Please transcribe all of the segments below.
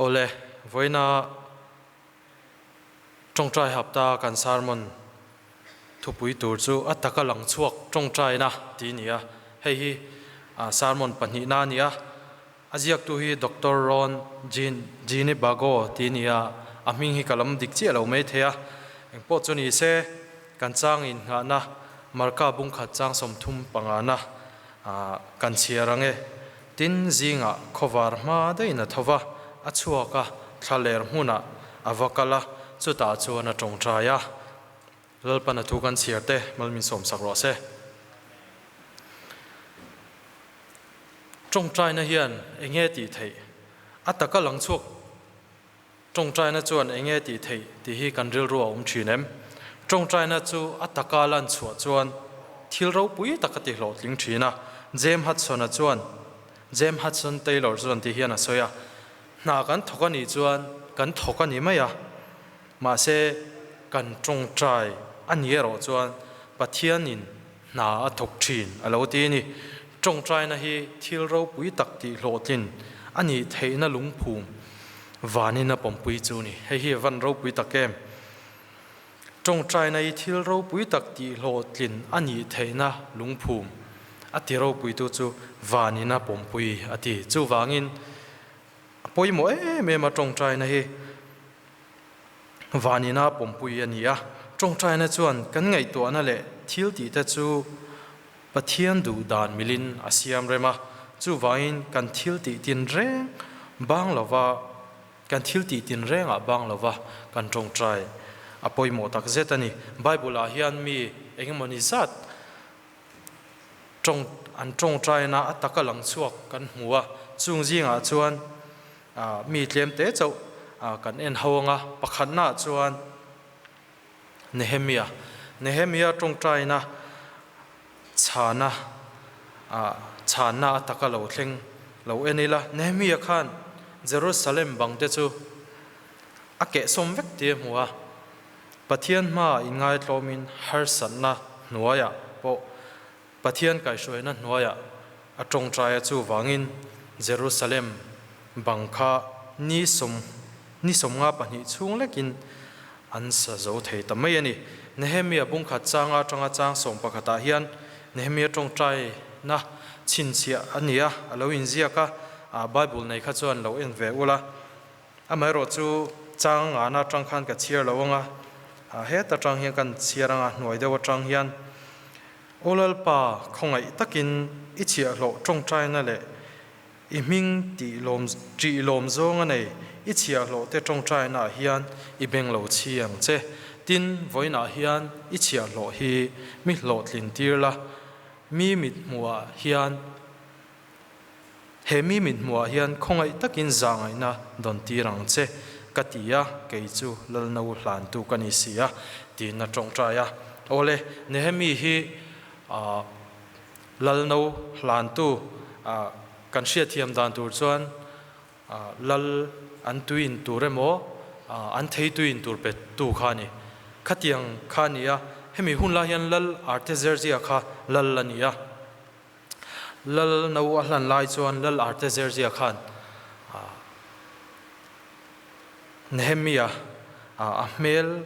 Awle, vawiina tawngtai hapta kan sermon thupui tur chu a taka lang chhuak tawngtaina tih a ni a. Hei hi sermon pahnihna a ni a. A ziaktu hi Doctor Ron Gene Bago tih a ni a, a hming hi ka lam dik chiah lo mai thei a. Engpawh chu ni se, kan chang innghahna Marka bungkhat chang 35na kan chhiar ang e. Tin, zingah khawvar hma daihin a tho va, a chhuak a, thlaler hmunah a va kal a, chutah chuan a tawngtai a. Lalpan a thu kan chhiar te malmin sawmsak rawh se. Tawngtaina hian eng nge tih theih? A taka lang chhuak tawngtaina chuan eng nge tih theih tih hi kan rilru a awm thin em? Tawngtaina chu a taka lan chhuah chuan thil ropui tak a ti hlawhtling thin a. James Hudson-a chuan, James Hudson Taylor chuan ti hian a sawi a, Hna kan thawk a nih chuan kan thawk a ni mai a, mahse kan tawngtai a ni erawh chuan Pathianin hna a thawk thin a lo ti a ni. Tawngtaina hi thil ropui tak tih hlawhtlin a nih theihna lungphum vanin a pawmpui chu a ni. Hei hi a van ropui tak em? Tawngtaina hi thil ropui tak tih hlawhtlin a nih theihna lungphum a ti ropuitu chu vanin a pawmpui a ti. Chuvangin a pawimawh em em a tawngtaina hi. Vanina pawmpui a ni a, tawngtaina chuan kan ngaihtuahna leh thil tihte chu Pathian duh dan milin a siam rem a, chuvangin kan thil tih tin reng bang lova kan thil tih tin rengah bang lova kan tawngtai a pawimawh tak zet a ni. Bible-ah hian mi engemawni zat tawng an tawngtaina a taka lang chhuak kan hmu a, chung zingah chuan Mi tlem te chauh kan en ho anga, pakhatnaah chuan Nehemia, Nehemia tawngtaina chhana chhanna a taka lo thleng lo en ila, Nehemia khan Jerusalem bang te chu a kehsawm vek tih a hmu a, Pathian hmaah inngaitlawmin harsatna hnuaiah pawh Pathian kaihhruaina hnuaiah a tawngtai a chuvangin Jerusalem bang kha ni sawm ni 52 chhung lekin an sa zo thei ta mai a ni. Nehemia bungkhat changa atanga chang 11 ah hian Nehemia tawngtaina chhinchhiah a ni a, a lo inziak a, Bible nei kha chuan lo en ve ula. Amaherawh chu chang ngana atang khan ka chhiar lo anga, heta tang hian kan chhiar anga hnuai deuh atang hian Aw Lalpa, khawngaih takin i chhiahhlawh tawngtaina leh i hming tih lawm ṭih lawm zawng a nei, i chhiahhlawh te tawngtaina ah hian i beng lo chhi ang che. Tin, vawiinah hian i chhiahhlawh hi mi hlawhtlin tir la, mi mit hmuhah hian he mi mit hmuhah hian khawngaih takin zahngaihna dawn tir ang che, ka ti a, kei chu Lalno hlantu ka ni si a, tiin a tawngtai a. Awle, Nehemi hi Lalno hlantu kan hriatthiam dan tur chuan Lal an tui in tur emaw an thei tui in tur pe tu kha a ni. Khatiang kha a ni a, hemi hun lai hian Lal Artaxerxes kha Lal a ni a. Lal no a hlan lai chuan Lal Artaxerxes khan Nehemia a hmel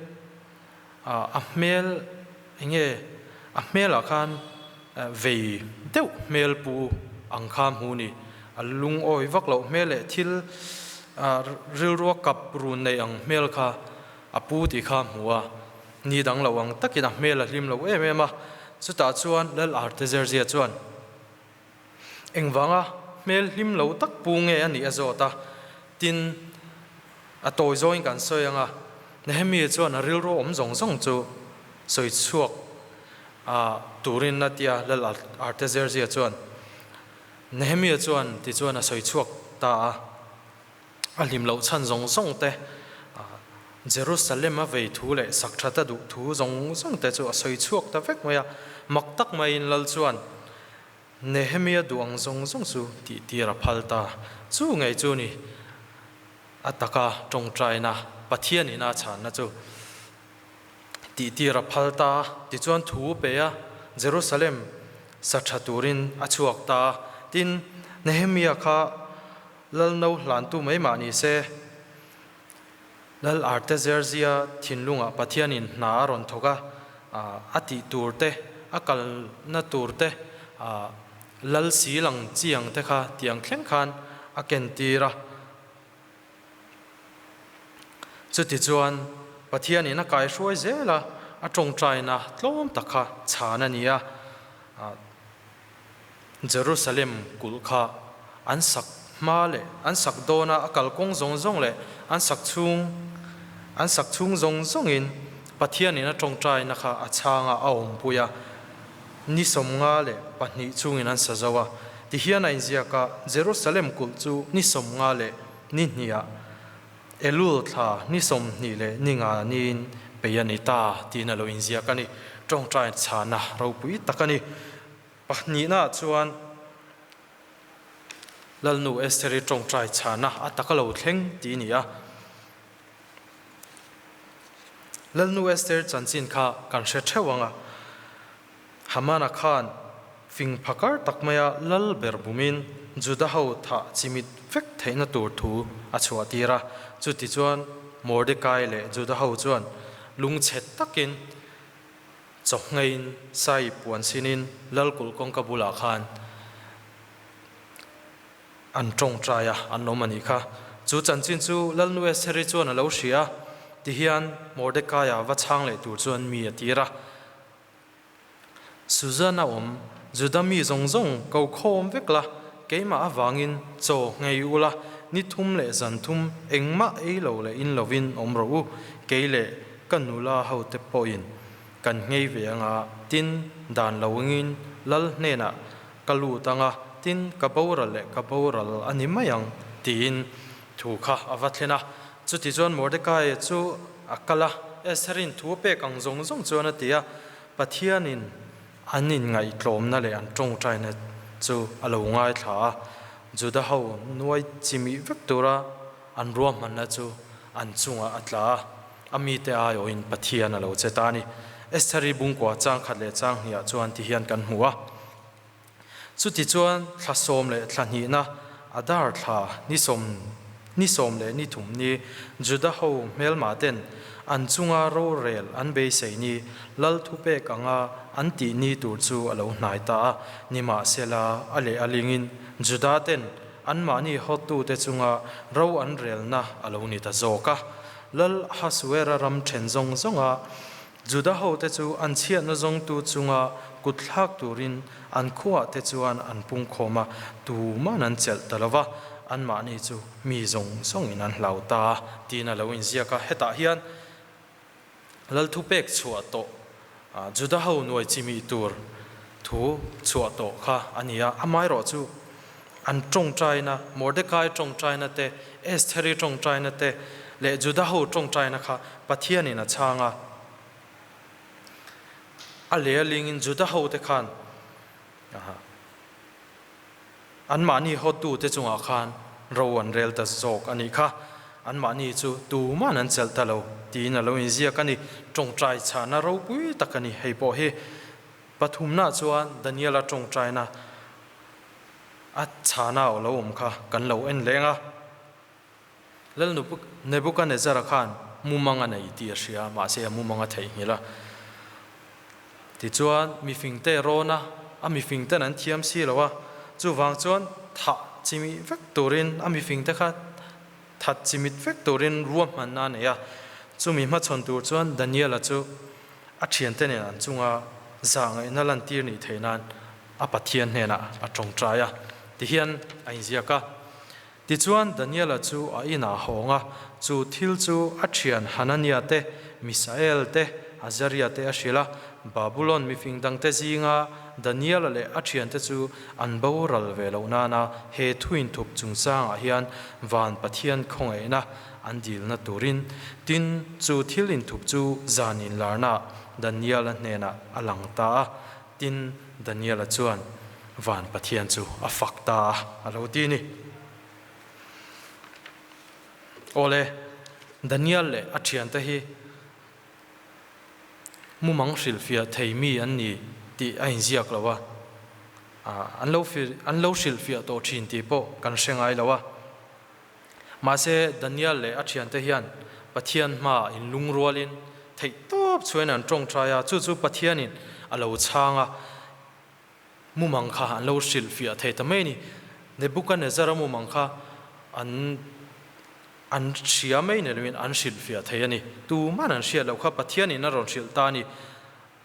a hmel enge a hmelah khan vei deuh hmel pu ang kha hmu ni. A lungawi vak loh hmel leh thil rilrua kap run nei ang hmel kha a pu tih kha hmu a. Ni dang lo ang takin a hmel a hlim lo em em a, chutah chuan Lal Artaxerxes chuan engvanga hmel hlim lo tak pu nge a nih a zawt a, tin, a tawi zawngin kan sawi ang a, Nehemia chuan a rilru awm zawng zawng chu sawi chhuak turin a ti a, Lal Artaxerxes chuan Nehemia chuan tichuan a sawi chhuak ta a. A hlim loh chhan zawng zawng te, Jerusalem a vei thu leh sak that a duh thu zawng zawng te chu a sawi chhuak ta vek mai a. Mak tak maiin Lal chuan Nehemia duh ang zawng zawng chu tih tir a phal ta. Chu ngei chu ni a taka tawngtaina Pathian ina chhanna chu tih tir a phal ta. Tichuan thu pe a, Jerusalem sa tha turin a chhuak ta. Tin, Nehemia kha Lalno hlantu mai mah ni se. Lal Artaxerxes-a thinlungah Pathianin hna a rawn thawk a, a tih tur te, a kalna tur te, lal si lang chiang te kha tiang thleng khan a kentir a. Chutichuan, Pathianin a kaihruai zel a, a tawngtaina tlawm tak kha chhan a ni a. Jerusalem kulh kha an sak hma leh an sak dawna a kalkawng zawng zawng leh an sak chhung an sak chhung zawng zawngin Pathianin a tawngtaina kha a chhanga a awmpui a, ni 52 chungin an sa zo a. Tihian a inziak a, Jerusalem kulh chu ni 52ah Elul thla ni 25 niin pei a ni ta tiin a lo inziak a ni. Tawngtai chhana ropui tak a ni. Pahnihnaah chuan Lalnu Estheri tawngtai chhana a tak a lo thleng tih a ni a. Lalnu Esther chanchin kha kan hre theuh ang a. Hamana khan fing phakar tak maia lal ber bumin Juda ho thah chimit vek theihna tur thu a chhuah tir a. Chutichuan Mordekai leh Juda ho chuan lungchhe takin chawhngeiin sai puan sinin lal kulh kawngka bulah khan an tawngtai a, an awm a nih kha. Chu chanchin chu Lalnu Estheri chuan a lo hria a, tihian Mordekaia va chhang leh tur chuan mi a tir a. Susan-a awm Juda mi zawng zawng ko khawm vek la, keimah avangin chaw nghei ula, ni thum leh zan thum engmah ei lo leh in lovin awm rawh u, kei leh ka nula hote pawhin kan nghei ve anga, tin, dan lo ingin Lal hnenah ka lut anga, tin, ka boral leh ka boral a ni mai ang, tiin thu kha a va thlen a. Chutichuan Mordekaia chu a kal a, Estherin thu a pek ang zawng zawng chuan a ti a, Pathianin an inngaihtlawmna leh an tawngtaina chu a lo ngaithla a, Juda ho nuai chimih vek tura an ruahmanna chu an chungah a tla a, a mite aiawhin Pathian a lo che ta a ni. Estheri bungkua chang khat leh chang hniah chuan ti hian kan hmu a. Chutichuan thla sawm leh thla hnihna, Adar thla ni sawm ni sawm leh ni thum ni, Juda ho hmelma ten an chunga rorel an beisei ni, Lal thupek anga an tih ni tur chu a lo hnai ta a, nimahsela a leh a lingin Juda ten anmahni hawtute chunga ro an relna a lo ni ta zawk a. Lal Ahasuera ram then zawng zawnga Juda hote chu an chhiatna zawngtu chunga kut thlak turin an khuaah te chuan an pungkhawm a, tuman an chelh ta lo va, anmahni chu mi zawng zawngin an hlau ta a, tiin a lo inziak a. Hetah hian Lal thupek chhuah tawh, Juda ho nuai chimih tur thu chhuah tawh kha a ni a, amaherawh chu an tawngtaina, Mordekai tawngtaina te, Estheri tawngtaina te leh Juda ho tawngtaina kha Pathianin a chhang a. A leh a lingin Juda hote khan anmahni hawtute chungah khan ro an rel ta zawk a nih kha. Anmahni chu tuman an chelh ta lo tiin a lo inziak a ni. Tawngtai chhahna ropui tak a ni hei pawh hi. Pathumna chuan Daniela tawngtaina A chhana aw lo awm kha kan lo en leng a. Lal Nebukanezzara khan mumang a nei tih a hria, mahse a mumang a theihnghilh a. Tichuan, mifingte rawn a, a mifingten an thiam si lo a, chuvang chuan thah chimih vek turin a mifingte kha that chimit vek turin ruahmanna a nei a. Chumi hmachhawn tur chuan Daniela chu a thiante nen an chunga zahngaihna lantir nih theih nan a Pathian hnenah a tawngtai a, tihian a inziak a. Tichuan Daniela chu a inah a hawng a, chu thil chu a thian Hanania te, Misael te, Azaria te a hrilh a. Babulon mifing dangte zinga Daniela leh a thiante chu an boral ve loh nana he thu inthup chungchangah hian van Pathian khawngaihna an dilna turin, tin, chu thil inthup chu zan inlarnaah Daniela hnenah a lang ta a. Tin, Daniela chuan van Pathian chu a fak ta a, a lo ti a ni. Awle, Daniel leh a thiante hi mumang hrilhfiah thei mi an ni tih a inziak lo a, an lo an lo hrilhfiah tawh thin tih pawh kan hre ngai lo a. Mahse, Daniel leh a thiante hian Pathian hmaah inlungrualin theihtawp chhuain an tawngtai a, chu chu Pathianin a lo chhang a, mumang kha an lo hrilhfiah thei ta mai a ni. Nebukanezzara mumang kha an an hria mai ni loin an hrilhfiah thei a ni. Tuman an hriat loh kha Pathianin a rawn hrilh ta a ni.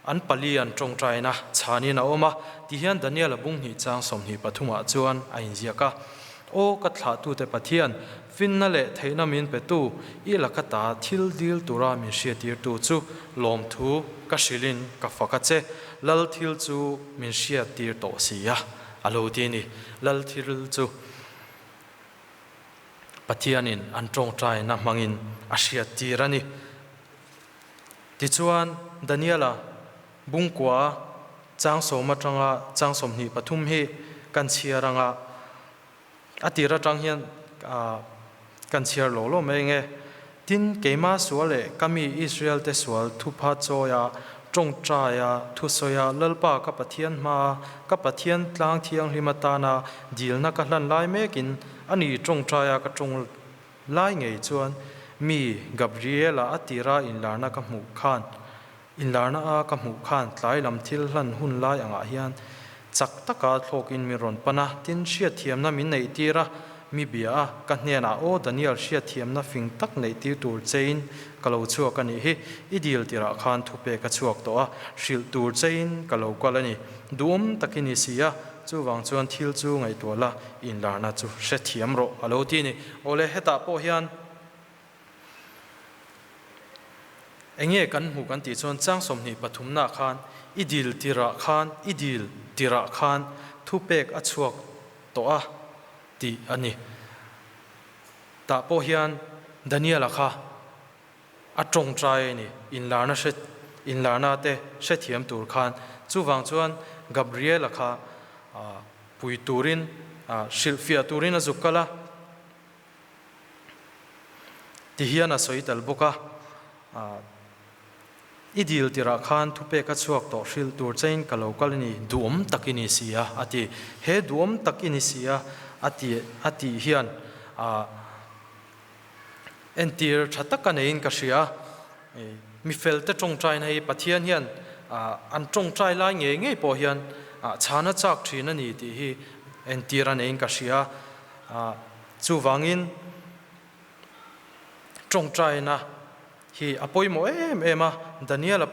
An pali an tawngtaina chhanin a awm a, tihian Daniela bung hnih chang 23 ah chuan a inziak a, Aw ka thlahtute Pathian, finna leh theihna min petu, i laka ta thil dil tura min hriattirtu chu lawmthu ka hrilhin ka fak a che, Lal thil chu min hriattir tawh si a, a lo ti a ni. Lal thil chu Pathianin an tawngtaina hmangin a hriattir a ni. Tichuan, Daniela bungkua chang sawm atanga chang 23 hi kan chhiar anga a tir atang hian kan chhiar lo lo mai nge. Tin, keima sual leh ka mi Israel te sual thupha chawia, tawngtaia, thusawia, Lalpa ka Pathian hmaa ka Pathian tlang thianghlim atana dilna ka hlan lai mekin ani tawngtaia ka tawng Lai ngei chuan mi Gabriela a tira inlarna ka hmuh khan inlarna a ka hmuh khan tlai lam thil hlan hun lai angah hian chak taka thlawkin min rawn pan a, tin hriatthiamna min neih tir a, mi bia a, ka hnenah aw Daniel hriatthiamna fing tak neih tir tur chein ka lo chhuak a nih hi, i dil tirah khan thupe ka chhuak tawh a, hrilh tur chein ka lo kal a ni, duhawm takin i si a, chuvang chuan thil chu ngaihtuah la, inlarna chu hrethiam rawh a lo ti a ni. Awle, hetah pawh hian eng nge kan hmuh kan tih chuan chang 23 nah khan i dil tirah khan i dil tirah khan thupek a chhuak tawh a tih a ni. Tah pawh hian Daniela kha a tawngtai a ni, inlarna hre inlarna te hrethiam tur khan. Chuvang chuan Gabriela kha pui turin hrilhfiah turin a zuk kal a, ti hian a sawi tel bawk a. I dil tirah khan thupek a chhuak tawh hrilh tur chein ka lo kal a ni, duhawm tak i ni si a, a ti. He duhawm tak i ni si a, a ti a tih hian entir tha tak a neiin ka hria. Mi felte tawngtaina hi Pathian hian an tawngtai lai ngei ngei pawh hian chhan a chak thin a ni tih hi entir a neiin ka hria. Chuvangin tawngtaina hi a pawimawh em em a, Daniela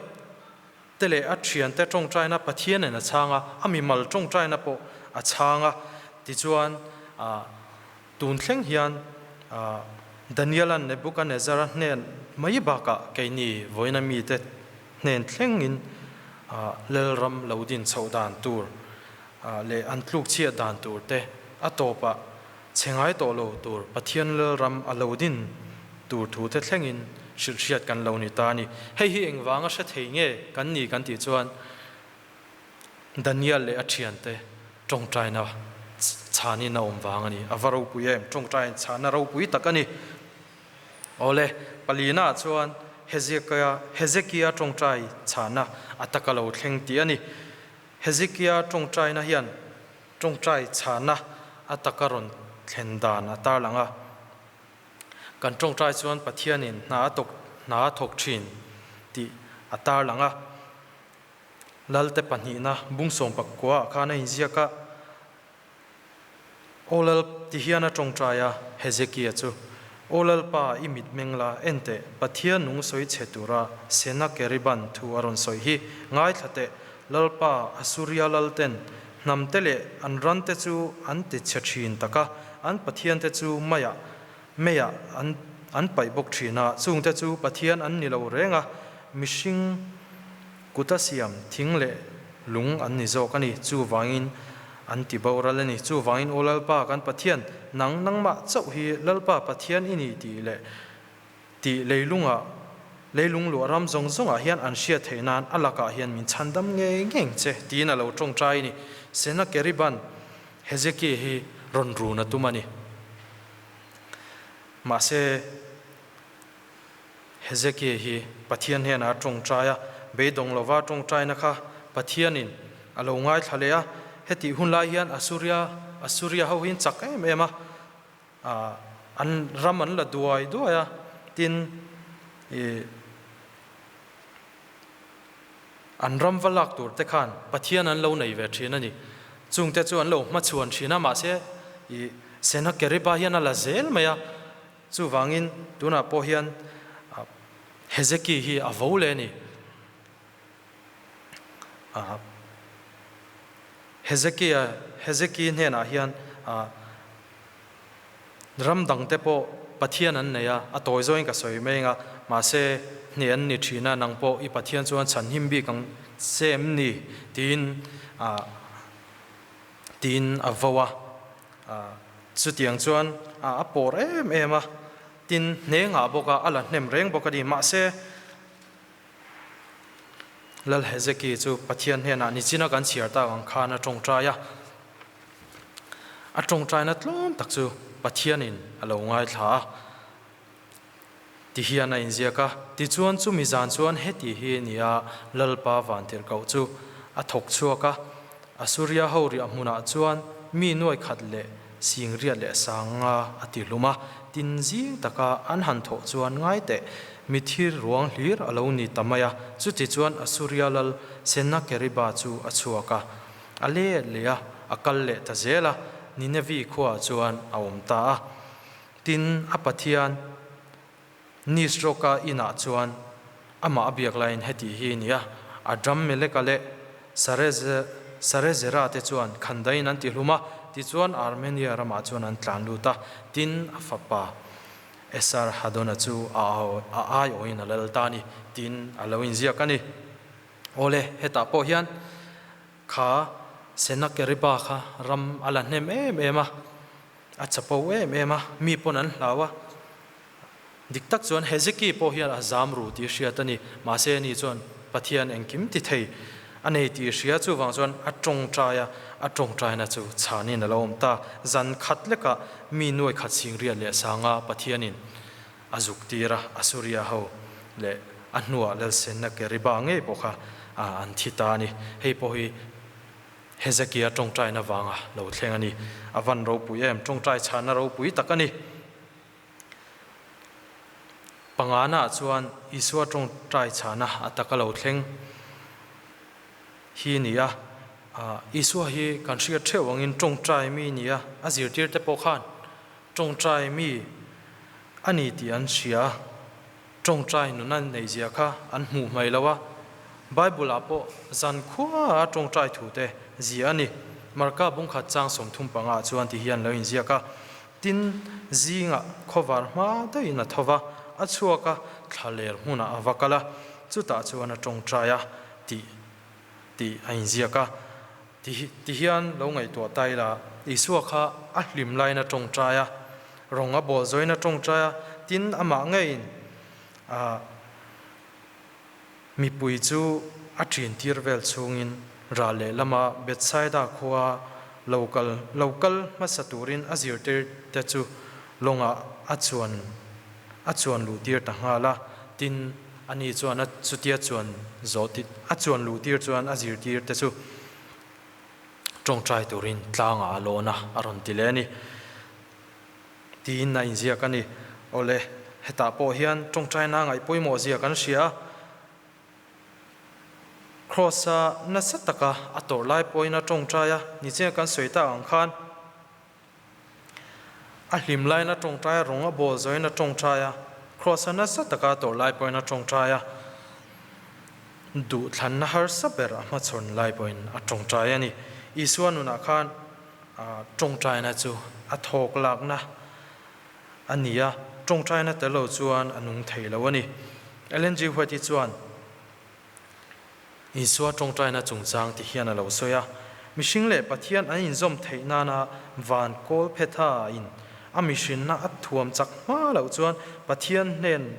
te leh a thiante tawngtaina Pathianin a chhang a, a mimal tawngtaina pawh a chhang a. Tichuan Tun thleng hian Daniela'n Nebukanezzara hnen mai bakah keini vawiina mite hnen thlengin Lalram lo din chhoh dan tur leh an tluk chhiat dan tur te a tawpah chhe ngai tawh lo tur Pathian Lalram a lo din tur thu te thlengin hrilhhriat kan lo ni ta a ni. Hei hi engvanga hre thei nge kan ni kan tih chuan Daniel leh a thiante tawngtaina chhanin a awm vang a ni. A va ropui em? Tawngtain chhana ropui tak a ni. Awle, palina ah chuan Hezekia, Hezekia tawngtai chhana a taka lo thleng tih a ni. Hezekia tawngtaina hian tawngtai chhana a taka rawn thlen dan a tarlang a. Kan tawngtai chuan Pathianin hna a tawk, hna a thawk thin tih a tarlang a. Lalte pahnihna bung 19 ah khan a inziak a, Aw Lal ti hian a tawngtai a, Hezekia chu, Aw Lalpa, i mitmeng la, en teh, Pathian nung sawi chhe tura Senakeriban thu a rawn sawi hi, ngaithla teh, Lalpa, Asuria lalten hnamte leh an rante chu an ti chhe thin tak a, an pathiante chu maiah, meiah an an paih bawk thin a, chungte chu Pathian an ni lo reng a, mihring kuta siam thing leh lung an ni zawk a ni, chuvangin an ti boral a ni. Chuvangin Aw Lalpa kan Pathian, nang nangmah chauh hi Lalpa Pathian i ni tih leh tih leilungah leilung luah ram zawng zawngah hian an hriat theih nan a lakah hian min chhandam ngei ngei che tiin a lo tawngtai a ni. Senakeriban Hezekiah hi rawn run a tum a ni. Mahse, Hezekiah hi Pathian hnenah a tawngtai a, beidawng lova tawngtaina kha Pathianin a lo ngaithla leh a. Hetih hun lai hian Asuria, Asuria ho hi an chak em em a, an ram an la duai duai a, tin. I an ram va lak tur te khan Pathian an lo nei ve thin a ni. Chungte chu an lo hmachhuan thin a, mahse i Senakeriba hian a la zel mai a. Chuvangin tunah pawh hian Hezeki hi a vo leh a ni. Hezekia, Hezeki hnenah hian ram dangte pawh Pathian an nei a, a tawi zawngin ka sawi mai eng a, mahse hneh an ni thin a, nang pawh i Pathian chuan chhanhim bik ang che em ni? tiin tiin a vo a. Chutiang chuan a pawr em em a, tin hne ngah bawk a, a la hnem reng bawk a ni. Mahse, Lal Hezeki chu Pathian hnenah nichina kan chhiar tak ang khan a tawngtai a. A tawngtaina tlawm tak chu Pathianin a lo ngaithla a ti hian a inziak a. Tichuan chumi zan chuan heti hi nia Lalpa vantirhkoh chu a thawk chhuak a, Asuria ho riah hmunah chuan mi nuai khat leh singriat leh sanga a ti hlum a, tin zing taka an han thawh chuan ngai teh, mithi ruang hlir a lo ni ta mai a. Chutichuan Asuria lal Senakeriba chu a chhuak a, a let leh a, a kal leh ta zel a, Ninevi khuaah chuan a awm ta a. Tin, a pathian Nisroka inah chuan amah a biak laiin heti hi a ni a, Adrammeleka leh Sarezera te chuan khandaiin an tihlum a, tichuan Armenia ramah chuan an tlan lut a, tin a fapa Esarhadona chu a aiawhin a lal ta a ni, tiin a lo inziak a ni. Awle, hetah pawh hian kha Senakeriba kha ram a la hnem em em a, A chapo em em a, mi pawn an hlau a. Dik tak chuan Hezeki pawh hian a zam ru tih hriat a ni. Mahse ani chuan Pathian engkim ti thei a nei tih hria chuvang chuan a tawngtai a, a tawngtaina chu chhanin a lo awm ta. Zan khat lekah mi nuai khat singriat leh sanga Pathianin a zuk tir a, Asuria ho leh a hnuah Lalsenna Keriba ngei pawh kha an thi ta a ni. Hei pawh hi Hezekia tawngtaina vanga lo thleng a ni. A van ropui em? Tawngtai chhana ropui tak a ni. Pangana chuan Isua tawngtai chhana a taka lo thleng hi ni a. Isua hi kan hriat theuh angin tawngtai mi ni a, a zirtirte pawh khan tawngtai mi a ni tih an hria a. Tawngtai nun a neihzia kha an hmuh hmai lo a, Bible-ah pawh zan khua tawngtai thute zia a ni. Marka bungkhat chang 35 ah chuan ti hian lo inziak a, Tin, zingah khawvar hma daihin a tho va, a chhuak a, thlaler hmunah a va kal a, chutah chuan a tawngtai a tih tih a inziak a. Ti ti hian lo ngaihtuah ta ila, Isua kha a hlim laiin a tawngtai a, rawng a bawl zawiin a tawngtai a, tin amah ngeiin a mipui chu a ṭin tir vel chhungin ral lehlama Bethsaida khua lo kal lo kal hmasa turin a zirtir te chu lawngah a chuan a chuan luh tir ta nghal a, tin ani chuan a chutia chuan zawh ti a chuan luh tir chuan a zirtir te chu tawngtai turin tlangah a lawn a, a rawn ti leh a ni. Tiin a inziak a ni. Awle, hetah pawh hian tawngtaina ngaih pawimawh zia kan hria a, Kraws-a nasa taka a tawrh lai pawhin a tawngtai a, nichinga kan sawi tak ang khan a hlim laiin a tawngtai a, rawng a bawl zawhin a tawngtai a, Kraws-a nasa taka a tawrh lai pawhin a tawngtai a, duhthlanna harsa ber a hmachhawn lai pawhin a tawngtai a ni. Isua nunah khan Tawngtaina chu a thawk lakna a ni a, tawngtaina tel lo chuan a nung thei lo a ni. Ellen G. White-i chuan Isua tawngtaina chungchang ti hian a lo sawi a, Mihring leh Pathian an inzawm theih nana van kawl phetha in a mihrinna a thuam chak hma loh chuan Pathian hnen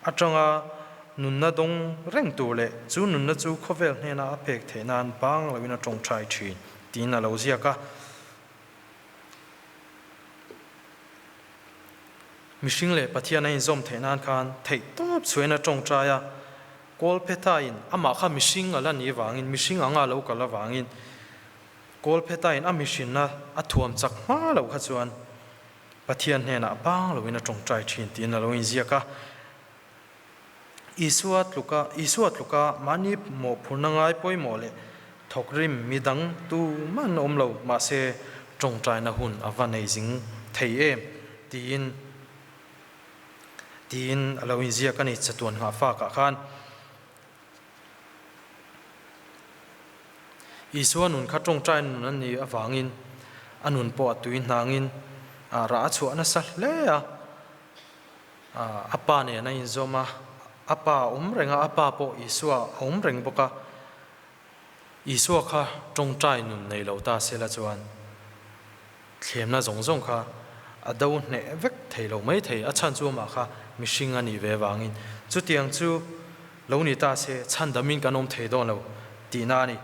atanga nunna dawng reng tur leh chu nunna chu khawvel hnena a pek theih nan bang loin a tawngtai thin. Tiin a lo ziak a. Mihring leh Pathian a inzawm theih nan khan theih tawp chhuahin a tawngtai a. Kawlphetaiin amah kha mihring a la nih vangin, mihring anga a lo kal avangin Kawlphetaiin a mihrinna a thuam chak hma loh kha chuan Pathian hnenah bang loin a tawngtai thin tiin a lo inziak a. Isua tluka Isua tluka mahni mawhphurhna ngai pawimawh leh thawkrim midang tumah an awm lo, mahse tawngtaina hun a va nei zing thei em? tiin tiin a lo inziak a ni chatuan nghahfakah khan. Isua nun kha tawngtai nun a nih avangin a nun pawh a tui hnangin rah a chhuah nasa hle a. A pa nen a inzawm a, a pa a awm reng a, a pa pawh Isua a awm reng bawk a. Isua kha tawngtai nun nei lo ta sela chuan thlemna zawng zawng kha a do hneh vek thei lo mai thei, a chhan chu amah kha mihring a nih ve vangin chutiang chu lo ni ta se chhandamin kan awm thei dawn lo tihna a ni.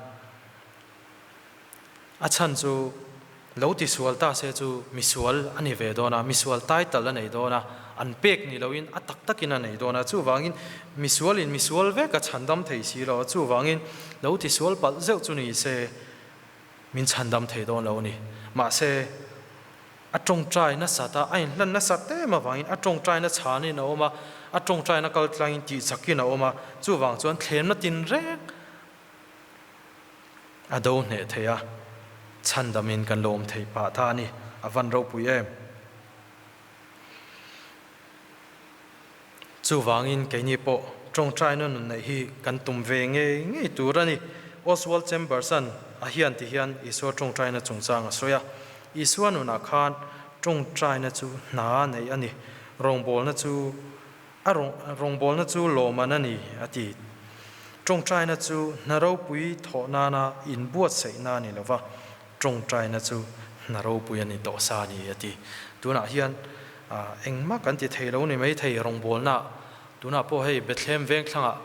A chhan chu lo tisual ta se chu misual a ni ve dawn a, misual title a nei dawn a, an pek ni loin a tak takin a nei dawn a, chuvangin misualin misual vek a chhandam thei si lo a, chuvangin lo tisual palh zeuh chu ni se min chhandam thei dawn lo a ni. Mahse, a tawngtai nasat a, a inhlan nasat em avangin a tawngtaina chhanin a awm a, a tawngtaina kaltlangin tihchakin a awm a, chuvang chuan thlemna tinreng A do hneh thei a, chhandamin kan lo awm thei pah ta a ni. A van ropui em! Chuvangin keini pawh tawngtaina nun neih hi kan tum ve ngei ngei tur a ni. Oswald Chambers-a'n a hian ti hian Isua tawngtaina chungchang a sawi a, Isua nunah khan tawngtaina chu hna neih a ni, rawngbawlna chu A rawngbawlna chu lawmman a ni, a ti. Tawngtaina chu hna ropui thawh nana inbuatsaihna a ni lo va, tawngtaina chu hna ropui a ni tawh sa a ni, a ti. Tunah hian engmah kan ti thei lo ni mai thei rawngbawlna, tunah pawh hei Bethlehem vengthlangah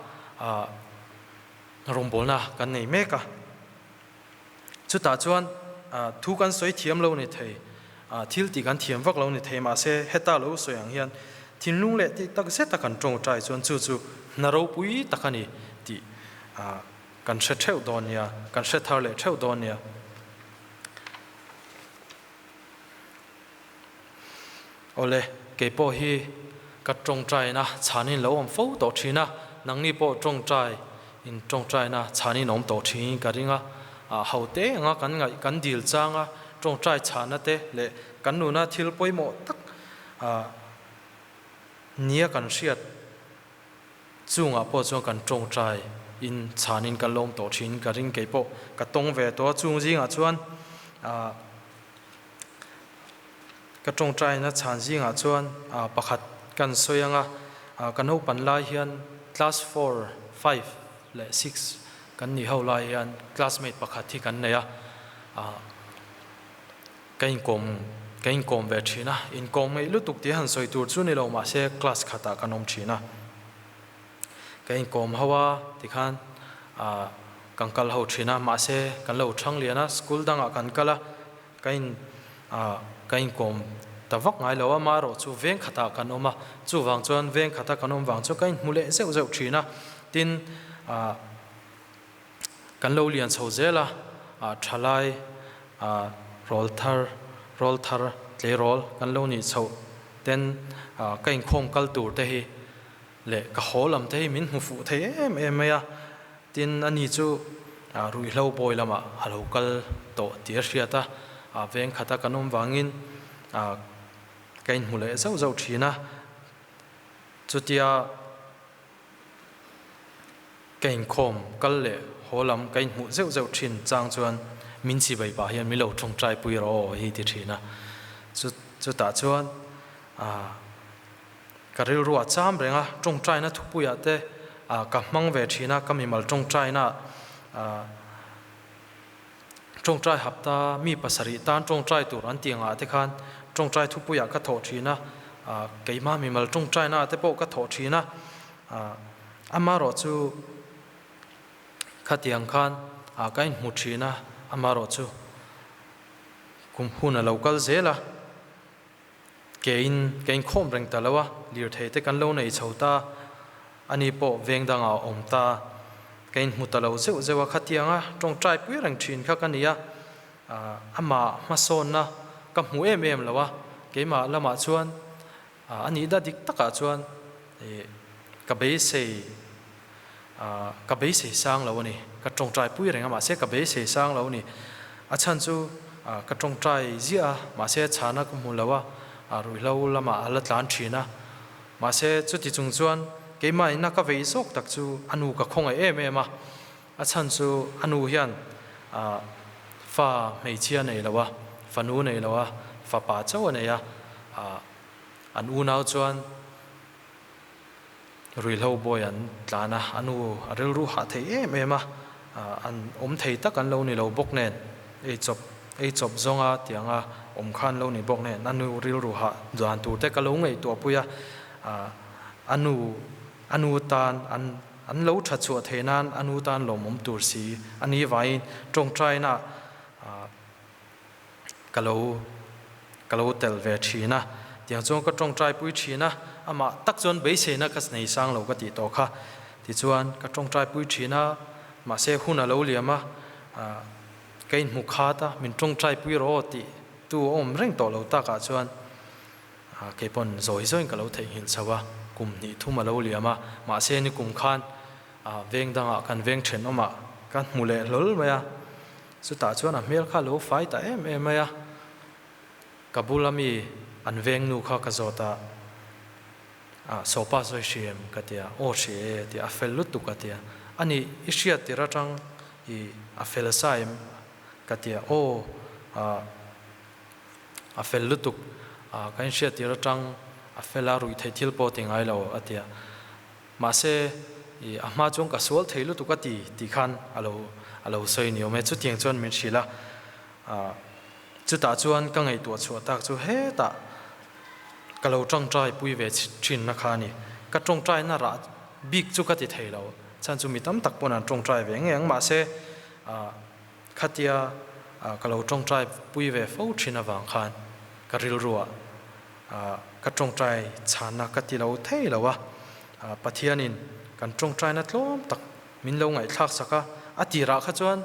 rawngbawlna kan nei mek a. Chutah chuan thu kan sawi thiam lo ni thei, thil tih kan thiam vak lo ni thei, mahse heta lo sawi ang hian thinlung leh tih tak zeta kan tawngtai chuan chu chu hna ropui tak a ni tih kan hre theuh dawn nia, kan hre thar leh theuh dawn nia. Awle, kei pawh hi ka tawngtaina chhanin lo awm fo tawh thin a, nangni pawh tawngtai in tawngtaina chhanin awm tawh thin ka ring a, ho te anga kan ngaih kan dil changa tawngtai chhana te leh kan nuna thil pawimawh tak nia kan hriat chungah pawh chuan kan tawngtai in chhanin kan lo awm tawh thin ka ring kei pawh ka tawng ve tawh a, chung zingah chuan Ka tawngtaina chhan zingah chuan pakhat kan sawi ang a, ka naupan lai hian class four, five leh six kan nih ho lai hian classmate pakhat hi kan nei a, ka inkawm ka inkawm ve thin a, inkawm ngeih lutuk tih han sawi tur chu ni lo mahse class khatah kan awm thin a, ka inkawm ho a tikhan kan kal ho thin a, mahse kan lo thang lian a, school dangah kan kal a. Ka in ka inkawm ta vak ngai lo a, amaherawh chu veng khatah kan awm a, chuvang chuan veng khata kan awm vang chu ka inhmu leh zeuh zeuh thin a, tin kan lo lian chho zel a, thalai rawl thar rawl thar tleirawl kan lo nih chhoh ten ka inkhawm kal tur te hi leh ka haw lam te hi min hmu fuh thei em em mai a, Tin, ani chu ruihhlo bawi lamah a lo kal tawh tih a hriat a, veng khata kan awm vangin ka inhmu leh zauh zauh thin a. Chutia ka inkhawm kal leh haw lam ka inhmuh zeuh zeuh thin chang chuan min chibai pah hian min lo tawngtai pui rawh aw hi ti thin a. Chutah chuan Ka rilru a cham reng a, tawngtaina thupuiah te ka hmang ve thin a, ka mimal tawngtaina tawngtai hapta mi pasarih tan tawngtai tur an tih angah te khan tawngtai thupuiah ka thawh thin a, keimah mimal tawngtaina te pawh ka thawh thin a, amaherawh chu khatiang khan ka inhmu thin a, amaherawh chu kum hun a lo kal zel a. Keiin ka inkhawm reng ta lo a, lirthei te kan lo nei chho ta, ani pawh veng dangah a awm ta, ka inhmu ta lo zeuh zeuh a, khatianga tawngtai pui reng thin kha ka ni a, amah hmasawnna ka hmu em em lo a, keimah lamah chuan a nih da dik takah chuan. Ka beisei ka beisei sang lo a ni. Ka tawngtai pui reng a, mahse ka beisei sang lo a ni. A chhan chu ka tawngtai ziah a, mahse chhana ka hmu lo a, ruihhlo lamah a la tlan thin a. Mahse chuti chung chuan keimah ina ka vei zawk tak chu a nu ka khawngaih em em a. A chhan chu a nu hian fa hmeichhia nei lo a, fanu nei lo a, fapa chauh a nei a, an unau chuan Ruihhlo bawi an tlan a, a nu a rilru hah thei em em a, an awm thei tak an lo ni lo bawk nen, ei chawp ei chawp zawnga tianga awm kha an lo ni bawk nen, a nu rilru hah dan tur te ka lo ngaihtuah pui a, a nu a nu tan an an lo tha chhuah thei nan a nu tan lawmawm tur si a ni vangin tawngtaina Ka lo ka lo tel ve thin a, tiang chuan ka tawngtai pui thin a, amah tak chuan beiseina ka nei sang lo ka tih tawh kha. Tichuan ka tawngtai pui thin a, mahse hun a lo liam a, ka inhmu khat a, min tawngtai pui rawh aw tih tu a awm reng tawh lo takah chuan keipawn zawi zawiin ka lo theihnghilh chho a, kum hnih thum a lo liam a, mahse nikum khan veng dangah kan veng thenawmah ka hmu leh hlawl mai a. Chutah chuan a hmel kha a lo fai ta em em mai a, ka bula mi an veng nu kha ka zawt a, Ah, Sopa sawi hri em? ka ti a, Aw hri e a ti a, a fel lutuk a ti a, A nih, i hriat tir atang i a fel sa em? ka ti a, Aw, ah, a fel lutuk, ah, ka inhriat tir atang a fel a, ruih theih thil pawh ti ngai lo a ti a. Mahse, i a hma chuan ka sual thei lutuk a ti tih khan a lo a lo sawi ni awm e. Chutiang chuan min hrilh a, ah chutah chuan ka ngaihtuah chhuah tak chu hetah ka lo tawngtai pui ve thinna kha a ni. Ka tawngtaina rah bik chu ka ti thei lo, chhan chu mi tam tak pawn an tawngtai ve ngei ang. Mahse, ah khatia ka lo tawngtai pui ve fo thin avang khan ka rilruah Ka tawngtai chhanna ka ti lo thei lo a, Pathianin kan tawngtaina tlawm tak min lo ngaihthlak sak a, a tirah kha chuan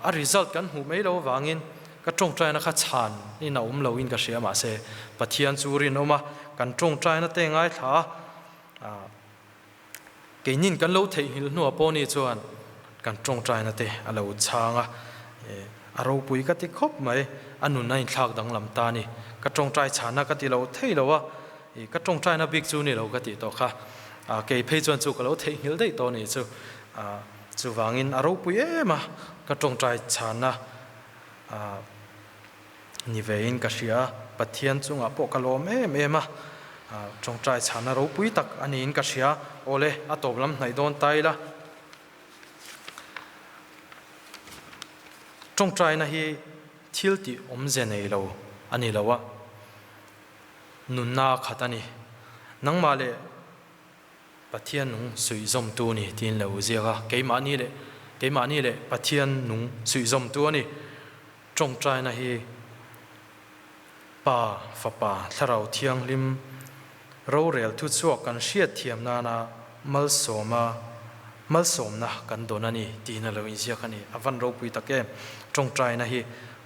a result kan hmuh mai lo avangin ka tawngtaina kha chhan in a awm lo in ka hria mahse Pathian chu rinawm a, kan tawngtaina te ngaithla a, Keinin kan lo theihnghilh hnuah pawh ni chuan kan tawngtaina te a lo chhang a, a ropui ka ti khawp mai, a nun a inthlak danglam ta a ni. Ka tawngtai chhana ka ti lo thei lo a, ka tawngtaina bik chu ni lo ka tih tawh kha, kei phei chuan chu ka lo theihnghilh daih tawh a ni chu. Chuvangin a ropui em a, ka tawngtai chhana Ni vein ka hria a, Pathian chungah pawh ka lawm em em a, tawngtai chhana ropui tak a niin ka hria. Awle, a tawp lam hnaih dawn ta ila. Tawngtaina hi thil tih awmze nei lo a ni lo a, nunna a khat a ni. Nangmah leh Pathian nung suihzawmtu a ni tiin lo ziak a, keimahni leh keimahni leh Pathian nung suihzawmtu a ni. Tawngtaina hi Pa, Fapa, Thlarau Thianghlim rorel thuchhuak kan hriatthiam nana malsawma malsawmna kan dawn a ni tiin a lo inziak a ni. A van ropui tak em! Tawngtaina hi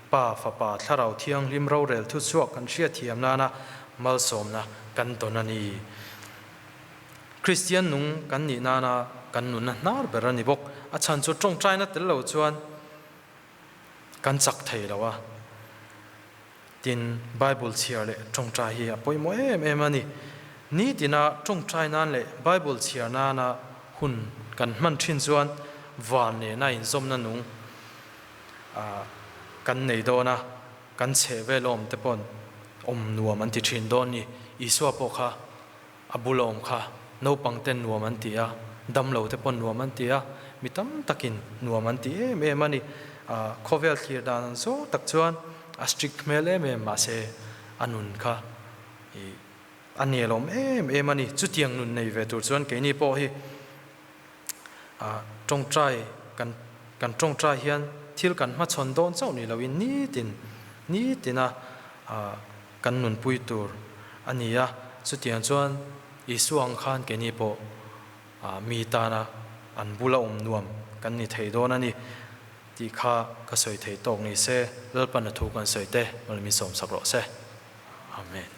Pa, Fapa, Thlarau Thianghlim rorel thuchhuak kan hriatthiam nana malsawmna kan dawn a ni. Kristian nung kan nih nana kan nunna hnar ber a ni bawk. A chhan chu tawngtaina tel lo chuan Kan chak thei lo a, tin Bible chhiar leh tawngtai hi a pawimawh em em a ni. Nitina tawngtai nan leh Bible chhiar nana hun kan hman thin chuan van nena inzawmna nung kan nei dawn a, kan chheh vel awm te paw'n awm nuam an ti thin dawn ni. Isua pawh kha A bula awm kha naupang ten nuam an ti a, damlo te pawn nuam an ti a, mi tam takin nuam an ti em em a ni. Khawvel thlir dan an zawng tak chuan a strict hmel em em mahse a nun kha i a nelawm em em a ni. Chutiang nun nei ve tur chuan keini pawh hi tawngtai kan kan tawngtai hian thil kan hmachhawn dawn chauh ni loin nitin nitina kan nunpui tur a ni a, chutiang chuan Isua ang khan keini pawh mi tana an bula awm nuam kan ni thei dawn a ni tih kha ka sawi thei tawk ni se, Lalpan a thu kan sawi te, Malmi sawmsak rawh se. Amen.